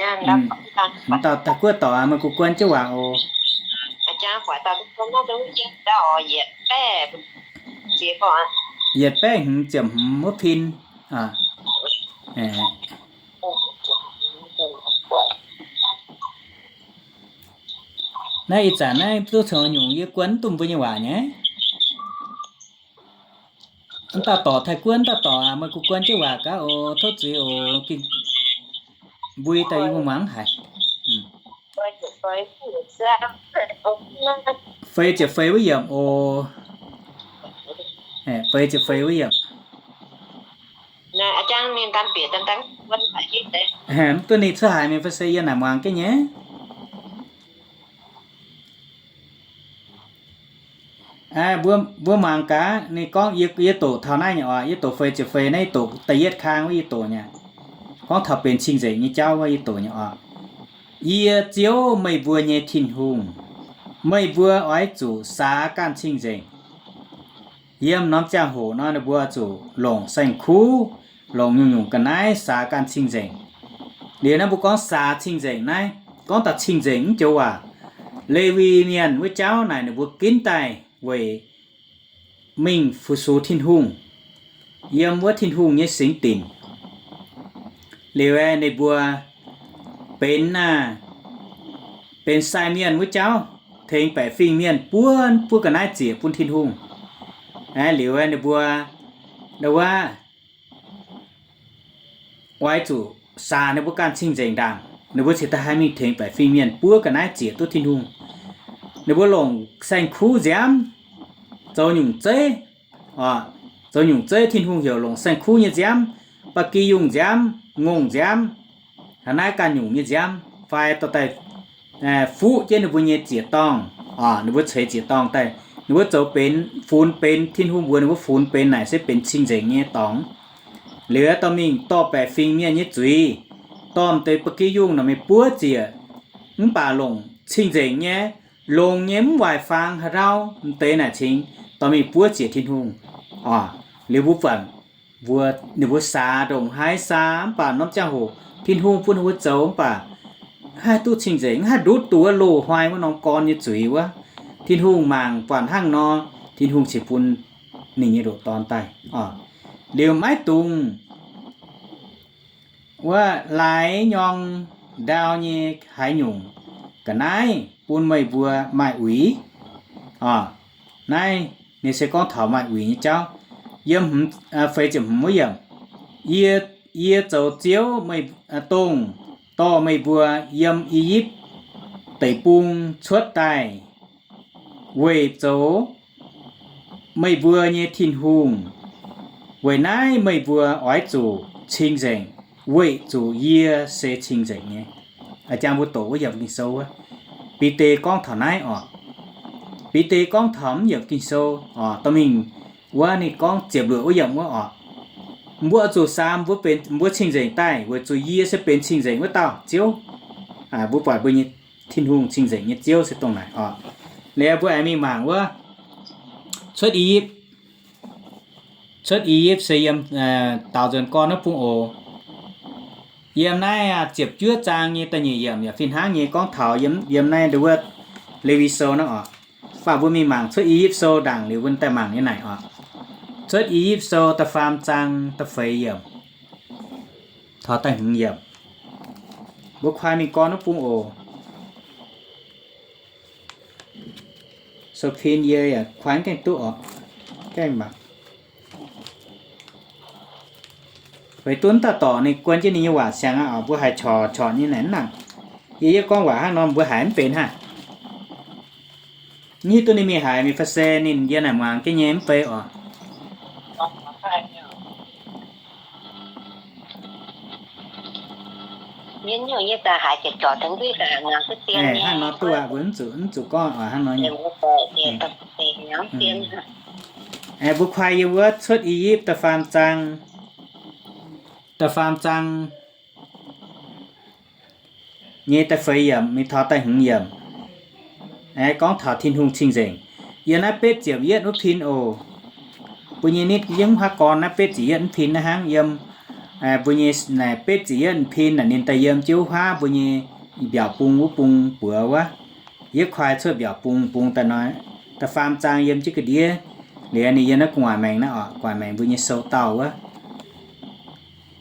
M'dauh daaih guoqv dorc meih guv guon jienv waac oc. Yietc baeqv hmz ziepc hmz wuov pin. Naaiv ih zanc naaiv duqv caux nyungc yie guon mv duqv mbuo nyei waac nyei. M'dauh dorc Taiv-Guoqv, m'dauh dorc aac, meih guv guon jienv waac gaax oc. Tov zuiz oc. Ging mbui daaih yie mbuo muangx haic. Feix ziepc feix wuov yiemc oc. Feix ziepc feix wuov yiemc. Mv duqv ninh cuotv haaix mingh fai se yie naaic muangx jienv nyei. Mbuo muangx gaax, ninh gorngv, yie doqc taux naaiv nyei oc, yie doqc feix ziepc feix naaiv, yie doqc da'yietv kang wuov yie doqc nyei. Gorngv taux benx cing-nzengc nyei jauv wuov yie doqc nyei oc. Yie Ziouv, meih mbuo nyei Tin-Hungh, meih mbuo oix zuqc saax ganh cing-nzengc. Yiem norm ziangh hoc nor ninh mbuo zuqc longc saeng-kuv, longc nyungc-nyungc ga'naaiv saax ganh cing-nzengc. Liuz naaiv mbuo gorngv saax cing-nzengc naaiv, gorngv taux cing-nzengc mv joux waac, Lewi Mienh wuov jauv naaic ninh mbuo ginv daaih weic mingh fu-sux Tin-Hungh yiem wuov Tin-Hungh nyei singx dinc. Liuz aeqv, ninh mbuo benx, benx sai mienh wuov jauv, tengx baeqc fingx mienh buov, buov ga'naaiv ziec bun Tin-Hungh. Aeqv, liuz aeqv, ninh mbuo ndau wuov oix zuqc saax ninh mbuo ganh cing-nzengc ndaangc, ninh mbuo cingx daaih haih mingh tengx baeqc fingx mienh buov ga'naaiv ziec duqv Tin-Hungh. Ninh mbuo longc saeng-kuv nziaamv, zoux nyungc zeiv, zoux nyungc zeiv, Tin-Hungh heuc longc saeng-kuv nyei nziaamv, ba'gi yungh nziaamv, ngongh nziaamv, hnangv naaiv ganh nyungc nyei nziaamv fai dorh daaih fuqv jienv ninh mbuo nyei ziec-dorngh, ninh mbuo ceix ziec-dorngh daaih, ninh mbuo zoux benx, funx benx, Tin-Hungh mbuox ninh mbuo funx benx naaic se benx cing-nzengc nyei dorngx. Liuz dorh mingh dorh baeqc fingx mienh nyei zuiz, dorh m'deix ba'gi yungh naaic mingh buov ziec, mv baac longc cing-nzengc nyei, longx nyei, mv waaic fangx haaix ndau m'deix naaic cingx dorh mingh buov ziec Tin-Hungh. Liuz mbuo buatc mbuo, ninh mbuo saax ndongc haaix saax, mv baac norm ziangh hoc Tin-Hungh bun ninh mbuo zoux mv baac haih duqv cing-nzengc, haih ndutv duqv wuov loz-hnoi wuov norm gorn nyei zuiz wuov. Tin-Hungh mangc buatc hnangv nor, Tin-Hungh cingx bun ninh nyei ndoqc Dorn daaih. Liuz maiv dungx wuov laaix nyorng ndau nyei haaix nyungc ga'naaiv bun meih mbuo maaih uix. Naaiv ninh se gorngv taux maaih uix nyei jauv. Yiem feix ziepc hmz wuov yiemc, yie, yie zoux Ziouv, meih, dongh dorh meih mbuo yiem I^yipv Deic-Bung cuotv daaih weic zoux meih mbuo nyei Tin-Hungh. Weic naaiv meih mbuo oix zuqc cing-nzengc, weic zuqc yie se cing-nzengc nyei. A'jang mbuo doqc wuov yiemc Ging-Sou wuov, Bide gorngv taux naaiv oc. Bide gorngv taux mv yiemc Ging-Sou oc, dorh mingh wuov ninh gorngv ziepc luoqc wuov yiemc wuov oc. Mbuo oix zuqc saax mbuo benx, mbuo cing-nzengc daaih weic zuqc yie se benx cing-nzengc wuov dauh Ziouv. Mbuo buatc mbuo nyei Tin-Hungh cing-nzengc nyei Ziouv se dongh naaic oc. Liuz mbuo aengx mingh mangc wuov Cuotv I^yipv. Cuotv I^yipv se yiem daaux nzuonx gorn wuov bung oc. Yiem naaiv ziepc juov zaang nyei da'nyeic yiemc yaac fih hnangv nyei gorngv taux yiem, yiem naaiv nduov Lewi Sou naaiv oc. Mv baac mbuo mingh mangc Cuotv I^yipv Sou ndaangc liuz mbuo daaih mangc nyei naaic oc. Cuotv I^yipv Sou da'faam zaang da'feix yiemc taux da'hmz yiemc. Mbuo kuaai mingh gorn wuov bung oc. Sou pin yie yaac kuaai mv gaengh duqv oc. Gaengh mangc. Weic duqv dauh dorc ninh guon jienv ninh nyei waac siang aqv oc. Mbuo haiz corc corc nyei naaic mv nangc. Yie, yie gorngv waac hnangv nor mbuo haiz mv benx hnangv. Mv hiuv duqv ninh mingh haaix, mingh fai se ninh yie naaic muangx jienv nyei mv bei oc. Hnangv nor duqv aqv, mbuo mv zuqc, mv zuqc gorngv oc, hnangv nor nyei. Mbuo kuaai yiem wuov Cuotv I^yipv da'faam zaang, da'faam zaang nyei da'feix yiemc mingh taux da'hmz yiemc. Aengx gorngv taux Tin-Hungh cing-nzengc. Yiem naaiv betv ziepc yietv wuov pin oc. Mbuo nyei nitv yiem haav gorn naaiv betv ziepc yietv wuov pin naaiv hnangv yiem Mbuo nyei naaic betv ziepc yietv pin naaic ninh daaih yiem jienv wuov huaav mbuo nyei mbiaauc bung wuov bung buoz wuov. Yie koi cuotv mbiaauc bung, bung daaih hnoi, da'faam zaang yiem jienv ga'ndiev. Liuz ninh yiem naaiv gu'nguaaic maengx naaiv oc, gu'nguaaic maengx mbuo nyei sou dauh wuov.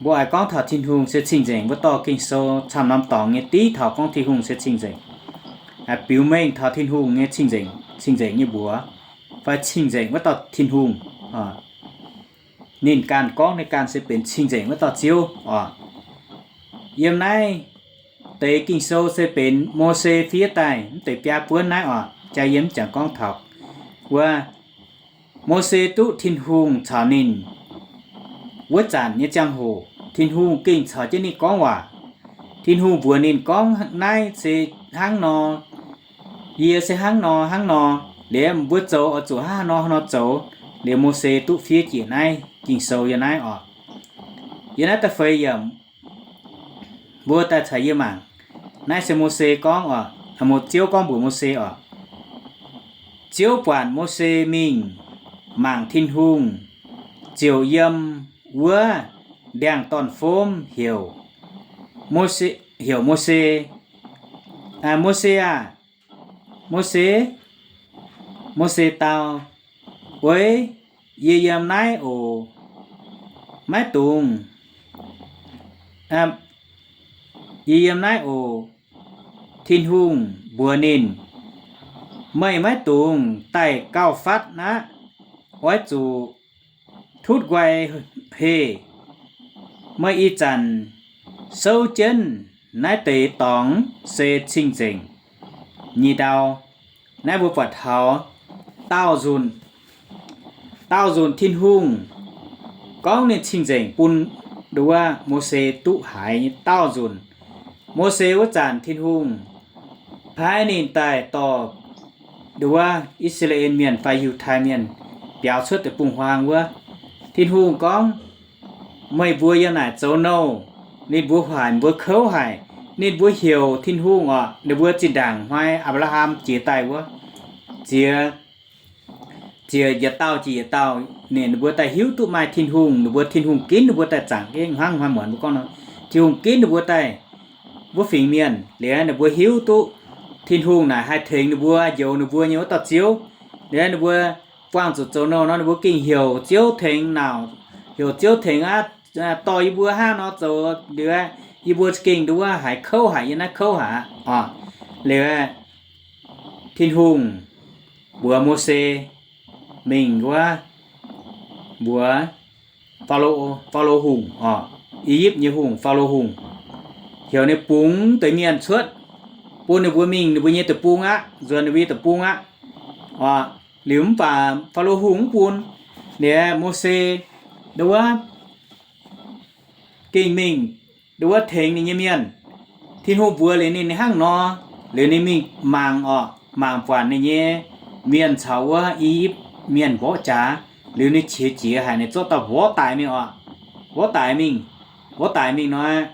Mbuo oix gorngv taux Tin-Hungh se cing-nzengc wuov dorh Ging-Sou camv norm dorngx nyei div taux gorngv Tin-Hungh se cing-nzengc, biux mengh taux Tin-Hungh nyei cing-nzengc, cing-nzengc nyei mbuox, fai cing-nzengc wuov dauh Tin-Hungh. Ninh ganh gorngv ninh ganh se benx cing-nzengc wuov dauh Ziouv oc. Yiem naaiv deix Ging-Sou se benx Mose fiev daaih mv deix biaa buonv naaiv oc. Jaa yie mv jangx gorngv taux wuov Mose duqv Tin-Hungh caux ninh wuov zanc nyei ziangh hoc, Tin-Hungh gengh caux jienv ninh gorngv waac. Tin-Hungh mbuox ninh gorngv, naaiv se hnangv nor, yie se hnangv nor hnangv nor, liuz mbuo zoux oix zuqc hnangv haaix nor nor zoux. Liuz Mose duqv fiev jiex naaiv Ging-Sou yiem naaiv oc. Yiem naaiv da'feix yiemc mbuo daaih caux yie mangc. Naaiv se Mose gorngv oc, Ziouv gorngv mbuox Mose oc. Ziouv buatc Mose mingh mangc Tin-Hungh, ziouc yiem wuov ndiangx-dorn-fomv heuc, heuc Mose, Mose aah! Mose! Mose dau, Oix, yie yiem naaiv oc. Maiv dungx, yie yiem naaiv oc. Tin-Hungh mbuox ninh, Meih maiv dungx daaih gauh fatv aqv. Oix zuqc tutv nqoi heh. Meih ih zanc souv jienv naaiv deix dorngx se cing-nzengc nyei ndau. Naaiv mbuo buatc taux daauh nzunc, daauh nzunc Tin-Hungh gorngv ninh cing-nzengc bun nduov Mose duqv haiz nyei daauh nzunc. Mose wuov zanc Tin-Hungh paaiv ninh daaih dorh nduov I^saa^laa^en Mienh fai Yiutai Mienh biaux cuotv deic-bung-huaang wuov. Tin-Hungh gorngv, Meih mbuo yiem naaic zoux nouh. Ninh mbuo huaac mbuo kouv haic. Ninh mbuo heuc Tin-Hungh oc, ninh mbuo zinh ndaangc hnoi Apc^laa^ham jiex daaih wuov, ziex, ziex yietc dauh jiex yietc dauh, ninh mbuo daaih hiuv duqv maaih Tin-Hungh, ninh mbuo Tin-Hungh ginv ninh mbuo daaih zaangc gengh hnangv hnoi muonz mbuo gorngv nor, Tin-Hungh ginv ninh mbuo daaih wuov fingx mienh. Liuz ninh mbuo hiuv duqv Tin-Hungh naaic haih tengx ninh mbuo, njoux ninh mbuo nyei wuov dauh Ziouv. Liuz ninh mbuo buangh zuqc zoux nouh nor, ninh mbuo gengh heuc Ziouv tengx nauc, heuc Ziouv tengx aqv, dorh yie mbuo hnangv nor zoux. Liuz yie mbuo gengh nduov haiz kouv haic, yiem naaiv kouv haic oc. Liuz Tin-Hungh mbuox Mose mingh wuov, mbuox Faalo, Faalo Hungh oc, I^yipv nyei hungh, Faalo Hungh, heuc ninh bungx deix mienh cuotv, bun ninh mbuo mingh ninh mbuo nyei deic-bung aqv, nzuonx ninh mbuo nyei deic-bung aqv oc. Liuz mv baac Faalo Hungh mv bun. Liuz Mose nduov gengh mingh nduov tengx ninh nyei mienh. Tin-Hungh mbuox liuz ninh hnangv nor, liuz ninh mingh mangc oc, mangc buatc ninh nyei mienh caux wuov I^yipv mienh mborqv jaax. Liuz ninh qiex jiez haic, ninh zorqv dauh mborqv daic mingh oc. Mborqv daic mingh, mborqv daic mingh nor,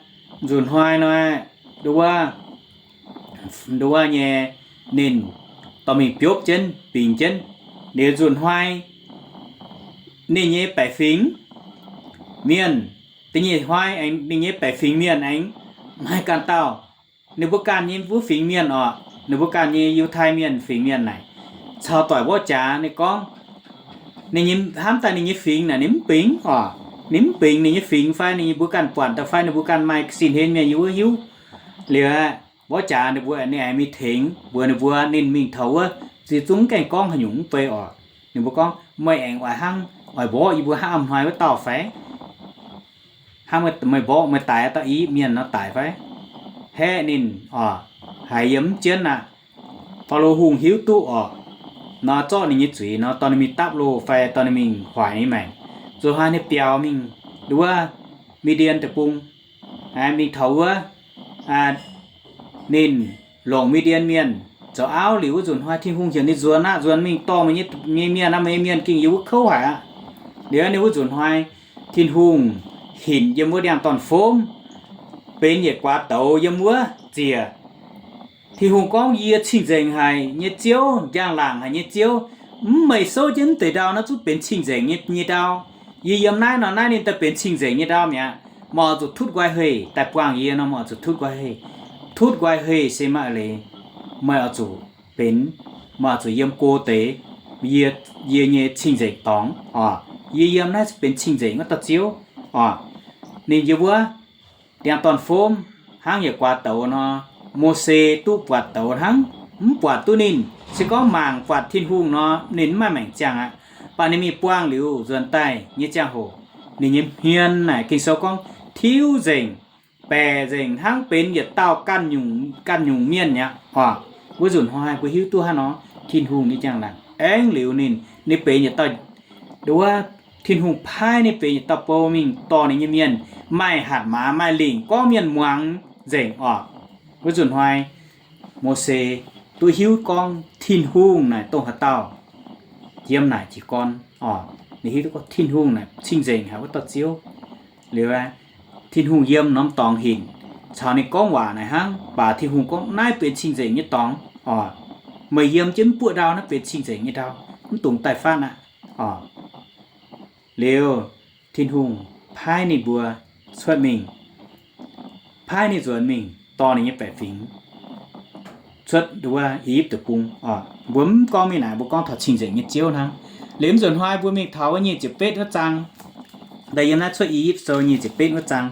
nzunc hnoi nor, nduov, nduov nyei, ninh dorh mingh biopv jienv, bingx jienv. Liuz nzunc hnoi ninh nyei baeqc fingx mienh, da'nyeic hnoi aengx ninh nyei baeqc fingx mienh aengx maaih ganh dauh, ninh mbuo ganh nyei wuov fingx mienh oc, ninh mbuo ganh nyei Yiutai Mienh fingx mienh naaic, caux doic mborqv jaax ninh gorngv, ninh nyei hnamv daaih ninh nyei fingx naaic ninh mv bingx oc. Ninh mv bingx ninh nyei fingx fai ninh mbuo ganh buatc daaih fai ninh mbuo ganh maaih sin hlen mienh yiem wuov hiuv. Liuz mborqv jaax ninh mbuo ninh aengx mingh tengx mbuox ninh mbuo ninh mingh taux wuov, ziouc zungv gaengh gorngv haaix nyungc mv bei oc. Ninh mbuo gorngv, Meih aengx oix hnangv oix mborqv yie mbuo hnangv a'hnoi wuov dauh fai? Hnangv meih mborqv meih daix dauh I^yipv mienh nor daix fai? Haeqv ninh oc, haiz yiem mv jienv aqv. Faalo Hungh hiuv duqv oc, nor zorqv ninh nyei zuiz nor dorh ninh mingh dapv loh fai dorh ninh mingh hoic ninh maengc. Nzunc hnoi ninh biaux mingh nduov Mi^ndien Deic-Bung, mingh taux wuov, ninh longc Mi^ndien Mienh zoux auv liuz wuov nzunc hnoi Tin-Hungh heuc ninh nzuonx aqv, nzuonx mingh dorh meih nyei mienh aqv, meih nyei mienh gengh yiem wuov kouv haic aqv. Liuz ninh wuov nzunc hnoi Tin-Hungh hinc yiem wuov ndiangx-dorn-fomv, benx yietc guaax douz yiem wuov ziec. Tin-Hungh gorngv, Yie cing-nzengc haic nyei Ziouv, njang-laangc haic nyei Ziouv. Mv meih souv jienv mv deix ndau naaiv zungv benx cing-nzengc nyei, nyei ndau. Yie yiem naaiv nor, naaiv ninh daaih benx cing-nzengc nyei ndau mi'aqv. Meih oix zuqc tutv nqoi heh daaih buangh yie nor, meih oix zuqc tutv nqoi heh. Tutv nqoi heh se maaih eix leiz, meih oix zuqc benx, meih oix zuqc yiem go deix yie, yie nyei cing-nzengc dorngx oc. Yie yiem naaiv se benx cing-nzengc wuov dauh Ziouv oc. Ninh yiem wuov ndiangx-dorn-fomv hnangv yietc guaax douz nor, Mose duqv buatc douz hnangv, mv buatc duqv ninh. Se gorngv mangc buatc Tin-Hungh nor, ninh mv maaih maengc ziangh aqv. Baac ninh mingh buangh liuz nzuonx daaih nyei ziangh hoc, ninh nyei hmien naaic Ging-Sou gorngv tiuv nzengc, baeqc nzengc hnangv benx yietc dauh ganh nyungc, ganh nyungc mienh mi'aqv oc. Wuov nzunc hnoi mbuo hiuv duqv hnangv nor, Tin-Hungh nyei njang-laangc aengx liuz ninh, ninh benx yietc dauh, nduov, Tin-Hungh paaiv ninh benx yietc dauh bou mingh dorh ninh nyei mienh maaih hatc maaz, maaih lingc gorngv mienh muangx nzengc oc. Wuov nzunc hnoi Mose duqv hiuv gorngv Tin-Hungh naaic dongh haaix dauh yiem naaic jiez gorn oc. Ninh hiuv duqv gorngv Tin-Hungh naaic cing-nzengc haic wuov dauh Ziouv. Liuz, Tin-Hungh yiem norm dorngx hinc caux ninh gorngv waac naaic hnangv, baac Tin-Hungh gorngv naaiv benx cing-nzengc nyei dorngx oc. Meih yiem jienv mv buoqv ndau, naaiv benx cing-nzengc nyei ndau, mv dungx daaih fatv aqv oc. Liuz, Tin-Hungh paaiv ninh mbuo cuotv mingh, paaiv ninh nzuonx mingh dorh ninh nyei baeqc fingx cuotv nduov I^yipv Deic-Bung oc. Mbuo mv gorngv mingh naaic, mbuo gorngv taux cing-nzengc nyei Ziouv hnangv. Liuz mv nzunc hnoi mbuo mingh taux wuov nyic ziepc betv wuov zaang, daaih yiem naaiv Cuotv I^yipv Sou nyic ziepc betv wuov zaang.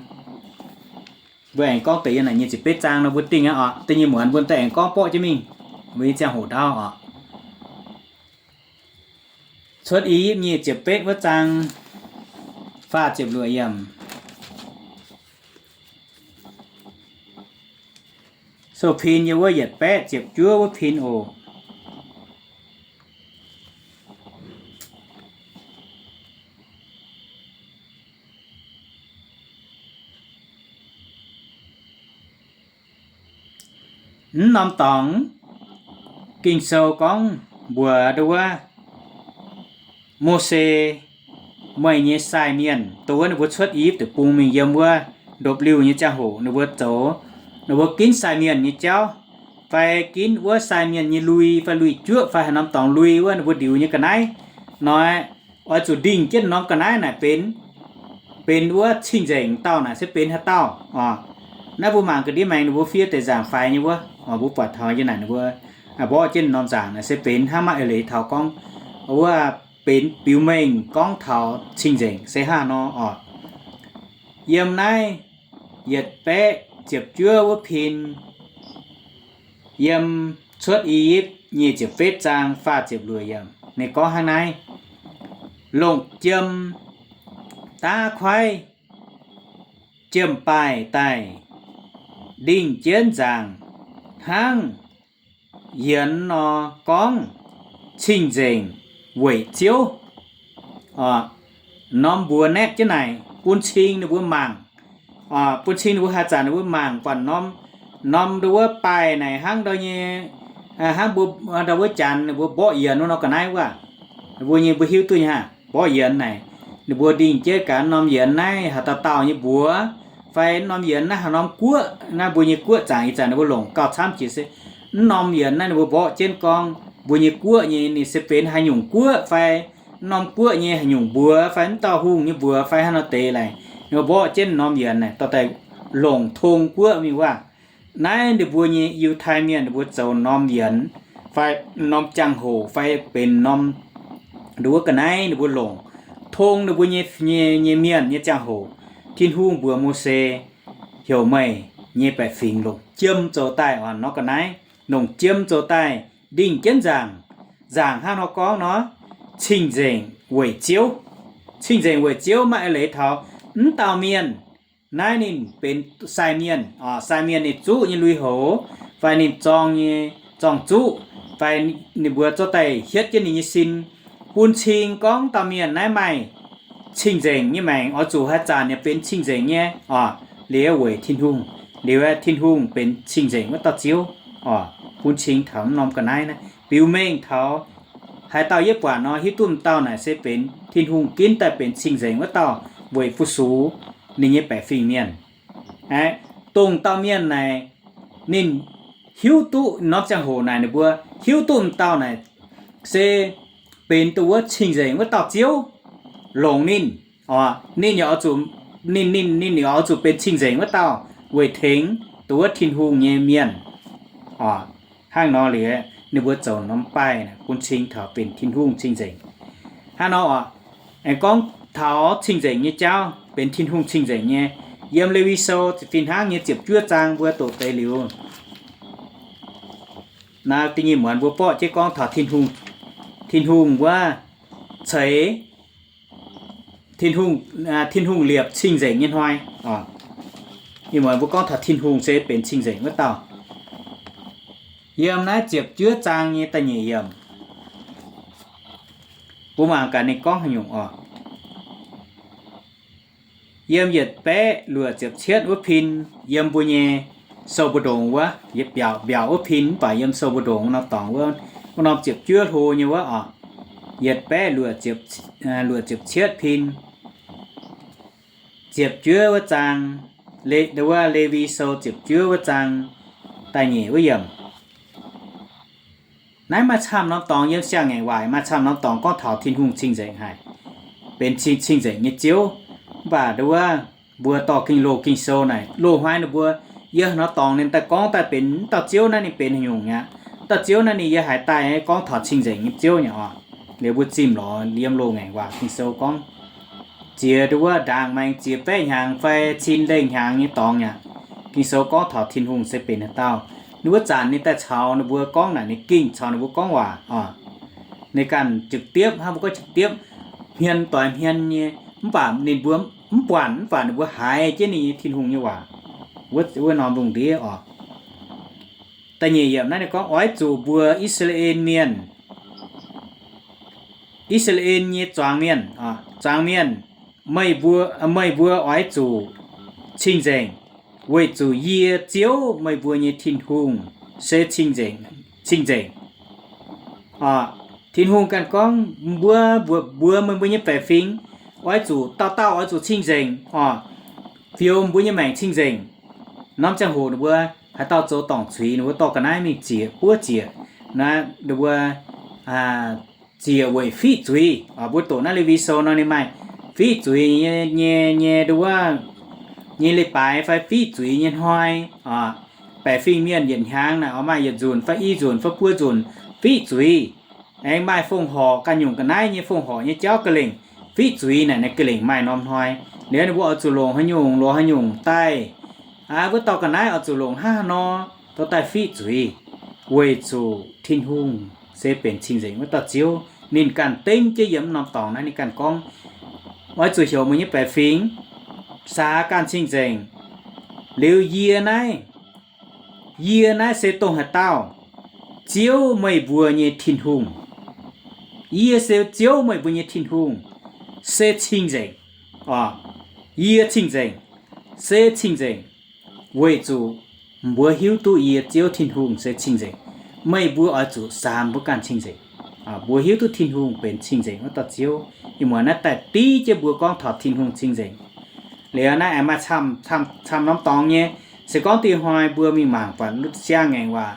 Mbuo aengx gorngv deix yiem naaic nyic ziepc betv zaang nor mbuo dingh aqv oc. Da'nyeic muonz mbuo daaih aengx gorngv borqv jienv mingh, mbuo nyei ziangh hoc ndaauv oc. Cuotv I^yipv nyic ziepc betv wuov zaang, faah ziepc luoqc yiemc. Sou-pin yiem wuov yietc baeqv ziepc juov wuov pin oc. Mv norm dorngx, Ging-Sou gorngv mbuox nduov, Mose, meih nyei sai mienh, dongh wuov ninh mbuo cuotv I^yipv Deic-Bung mingh yiem wuov ndopv-liuh nyei ziangh hoc ninh mbuo zoux, ninh mbuo ginv sai mienh nyei jauv, fai ginv wuov sai mienh nyei lui, fai lui-juoqv, fai haaix norm dorngx lui wuov ninh mbuo ndiux nyei ga'naaiv. Nor, oix zuqc ndingh jienv norm ga'naaiv naaic benx, benx wuov cing-nzengc dauh naaic se benx haaix dauh oc. Naaiv mbuo mangc ga'ndiev maengx ninh mbuo fiev deix nzaangc faix nyei wuov, mbuo buatc taux yiem naaic ninh mbuo mborqv jienv norm nzaangc naaic se benx hnangv maaih eix leiz taux gorngv wuov benx biux mengh gorngv taux cing-nzengc se hnangv nor oc. Yiem naaiv yietc baeqv ziepc juov wuov pin, yiem Cuotv I^yipv nyic ziepc betv zaang faah ziepc luoqc yiemc, ninh gorngv hnangv naaiv, longc jiem daav kuaaiv jiem-baaih daaih ndingh jienv nzaangc hnangv yienx nor gorngv, cing-nzengc weic Ziouv. Norm mbuox naetv jienv naaic bun cing ninh mbuo mangc, bun cing ninh mbuo haaix zanc ninh mbuo mangc buatc norm, norm ndau wuov baaih naaic hnangv ndau nyei, hnangv mbuo ndau wuov janx ninh mbuo mborqv yienx wuov nor ga'naaiv wuov. Mbuo nyei mbuo hiuv duqv nyei hnangv, mborqv yienx naaic, ninh mbuo ndingh jienv gaax norm yienx naaiv haaix dauh dauh nyei mbuox, fai norm yienx naaiv haaix norm guoqv, naaiv mbuo nyei guoqv zaangc ih zanc ninh mbuo longc gauh camv jiex se, mv norm yienx naaiv ninh mbuo mborqv jienv gorngv mbuo nyei guoqv nyei ninh se benx haaix nyungc guoqv fai mv norm guoqv nyei haaix nyungc mbuox fai mv dauh hungh nyei mbuox fai haaix nor deix laaic, ninh mbuo mborqv jienv norm yienx naaic dorh daaih longc tong guoqv mingh wuov. Naaiv ninh mbuo nyei Yiutai Mienh ninh mbuo zoux norm yienx fai norm jangx-hoc fai benx norm ndau wuov ga'naaiv ninh mbuo longc tong ninh mbuo nyei, nyei, nyei mienh nyei jangx-hoc, Tin-Hungh mbuox Mose, heuc meih nyei baeqc fingx longc jiem zoux daaih oc, norm ga'naaiv longc jiem zoux daaih ndingh jienv nzaangc. Nzaangc hnangv nor gorngv nor, cing-nzengc weic Ziouv. Cing-nzengc weic Ziouv maaih eix leiz taux mv dauh mienh, naaiv ninh benx sai mienh, sai mienh ninh zuqv nyei lui-houx, fai ninh zorng nyei zorng-zuqv, fai ninh mbuo zorqv daaih hietv jienv ninh nyei sin, bun cing gorngv dauh mienh naaiv maaih cing-nzengc nyei maengc, oix zuqc haaix zanc yaac benx cing-nzengc nyei oc, liuz weic Tin-Hungh. Liuz Tin-Hungh benx cing-nzengc wuov dauh Ziouv oc, bun cing taux mv norm ga'naaiv naaiv biux mengh taux haaix dauh yie buatc nor hiuv duqv m'dauh naaic se benx Tin-Hungh ginv daaih benx cing-nzengc wuov dauh weic fu-sux ninh nyei baeqc fingx mienh. Dongh dauh mienh naaic ninh hiuv duqv norm ziangh hoc naaic ninh mbuo hiuv duqv m'dauh naaic se benx dongh wuov cing-nzengc wuov dauh Ziouv longc ninh oc, ninh yaac oix zuqc ninh, ninh, ninh oix zuqc benx cing-nzengc wuov dauh weic tengx dongh wuov Tin-Hungh nyei mienh. Oc, hnangv nor liuz, ninh mbuo zoux norm baih bun cing taux benx Tin-Hungh cing-nzengc. Hnangv nor oc, aengx gorngv taux cing-nzengc nyei jauv, benx Tin-Hungh cing-nzengc nyei, yiem Lewi Sou fih hnangv nyei ziepc juov zaang mbuo doqc deix liuz, naaiv da'nyeic muonz mbuo borqv jienv gorngv taux Tin-Hungh, Tin-Hungh wuov ceix, Tin-Hungh, Tin-Hungh liepc cing-nzengc nyei hnoi. Ih muonz mbuo gorngv taux Tin-Hungh se benx cing-nzengc wuov dauh. Yiem naaiv ziepc juov zaang nyei da'nyeic yiemc, mbuo mangc gaax ninh gorngv haaix nyungc oc. Yiem yietc baeqv luoqc ziepc cietv wuov pin, yiem mbuo nyei sou mbu'ndongx wuov, yietc mbiaauc mbiaauc wuov pin mv baac yiem sou mbu'ndongx wuov norm dorngx wuov, wuov norm ziepc juov hlo nyei wuov oc, yietc baeqv luoqc ziepc, luoqc ziepc cietv pin, ziepc juov wuov zaang, Le, wuov Lewi Sou ziepc juov wuov zaang da'nyeic wuov yiemc. Naaiv maaih camv norm dorngx yiem siang-ngaengc waac, maaih camv norm dorngx gorngv taux Tin-Hungh cing-nzengc haic, benx cing, cing-nzengc nyei Ziouv. Mv baac nduov wuov, mbuo dorh Ging, loz Ging-Sou naaic, loz-hnoi ninh mbuo, yie haaix norm dorngx ninh daaih gorngv daaih benx wuov dauh Ziouv naaiv ninh benx haaix nyungc mi'aqv. Wuov dauh Ziouv naaiv ninh yie haiz daaih gorngv taux cing-nzengc nyei Ziouv nyei oc. Liuz mbuo zimh lorz yiem loz-ngaengc waac Ging-Sou gorngv, ziex nduov wuov ndaangc maengx ziex baeqv hnyangx fai cin lengh hnyangx nyei dorngx mi'aqv. Ging-Sou gorngv taux Tin-Hungh se benx haaix dauh. Ninh wuov zanc ninh daaih caux ninh mbuo gorngv naaic, ninh gengh caux ninh mbuo gorngv waac oc. Ninh ganh trực tiếp, hnangv mbuo gorngv trực tiếp, hmien doix hmien nyei, mv baac ninh mbuo mv buatc, mv baac ninh mbuo haiz jienv ninh nyei Tin-Hungh nyei waac. Wuov, wuov norm lungh ndiev oc. Da'nyeic yiemc naaiv ninh gorngv, oix zuqc mbuox I^saa^laa^en Mienh, I^saa^laa^en nyei zuangx mienh, zuangx mienh, meih mbuo, meih mbuo oix zuqc cing-nzengc, weic zuqc yie Ziouv meih mbuo nyei Tin-Hungh se cing-nzengc, cing-nzengc. Tin-Hungh ganh gorngv mbuo, mbuox mbuox meih mbuo nyei baeqc fingx, oix zuqc dauh dauh oix zuqc cing-nzengc oc, fioux mbuo nyei maengc cing-nzengc. Norm ziangh hoc ninh mbuo haaix dauh zoux dorngc zuiz, ninh mbuo dorh ga'naaiv mingh ziec, buov ziec, naaiv ninh mbuo ziec weic fiqv zuiz. Mbuo doqc naaiv Lewi Sou nor ninh maaih fiqv zuiz nyei, nyei, nyei nduov, nyei leiz-baaix fai fiqv zuiz nyei hnoi. Baeqc fingx mienh yietc hnyangx naaic oix maaih yietc nzunc fai i nzunc fai buo nzunc fiqv zuiz. Aengx maaih fongc horc ganh nyungc ga'naaiv nyei fongc horc nyei jauv ga'lengc fiqv zuiz naaic, naaiv ga'lengc maaih norm hnoi. Liuz ninh mbuo oix zuqc longc haaix nyungc, longc haaix nyungc daaih, wuov dauh ga'naaiv oix zuqc longc hnangv haaix nor, dorh daaih fiqv zuiz, weic zuqc Tin-Hungh se benx cing-nzengc wuov dauh Ziouv. Ninh ganh dengv jienv yiem norm dorngx naaiv ninh ganh gorngv, oix zuqc heuc meih nyei baeqc fingx saax ganh cing-nzengc. Liuz yie naaiv, yie naaiv se dongh haaix dauh? Ziouv meih mbuo nyei Tin-Hungh. Yie se Ziouv meih mbuo nyei Tin-Hungh, se cing-nzengc. Yie cing-nzengc, se cing-nzengc, weic zuqc mbuo hiuv duqv yie Ziouv Tin-Hungh se cing-nzengc. Meih mbuo oix zuqc saam mbuo ganh cing-nzengc. Mbuo hiuv duqv Tin-Hungh benx cing-nzengc wuov dauh Ziouv. Ih muonz naaiv daaih div jienv mbuo gorngv taux Tin-Hungh cing-nzengc. Liuz naaiv aengx maaih camv, camv, camv norm dorngx nyei. Se gorngv diuh hnoi mbuo mingh mangc buatc siang-ngaengc waac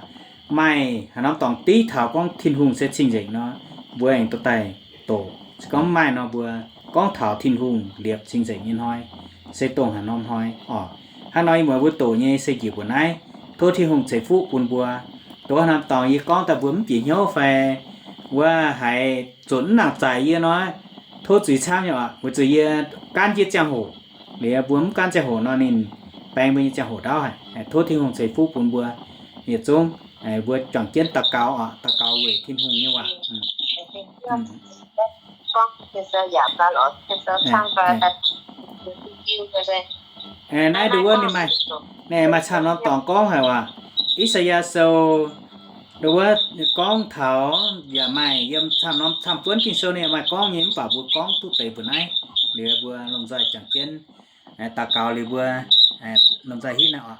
maaih haaix norm dorngx div taux gorngv Tin-Hungh se cing-nzengc nor, mbuo aengx dorh daaih doqc. Se gorngv mv maaih nor, mbuo gorngv taux Tin-Hungh liepc cing-nzengc nyei hnoi se dongh haaix norm hnoi oc. Hnangv nor ih muonz mbuo doqc nyei se njiec mbuo naaiv. Tov Tin-Hungh ceix fuqv bun mbuo. Dongh haaix norm dorngx yie gorngv daaih mbuo mv bieqc hnyouv fai wuov haiz zuotc mv nangc zaic yie nor, tov zuiz camv nyei oc, weic zuqc yie gaanv jienv ziangh hoc. Liuz mbuo mv gaanv ziangh hoc nor ninh baeng mbuo nyei ziangh hoc ndaauv haic. Tov Tin-Hungh ceix fuqv bun mbuo yietc zungv. Mbuo juangc jienv daux gaux oc, daux gaux weic Tin-Hungh nyei waac. Naaiv nduov wuov ninh maaih, naaiv maaih camv norm dorngx gorngv haic waac, I^saa^yaa Sou, nduov wuov gorngv taux yaac maaih yiem camv norm camv buonv Ging-Sou ninh yaac maaih gorngv nyei, mv baac mbuo gorngv duqv deix mbuo naaiv. Liuz mbuo lomh nzoih juangc jienv daux gaux liuz mbuo lomh nzoih hitv naaiv oc.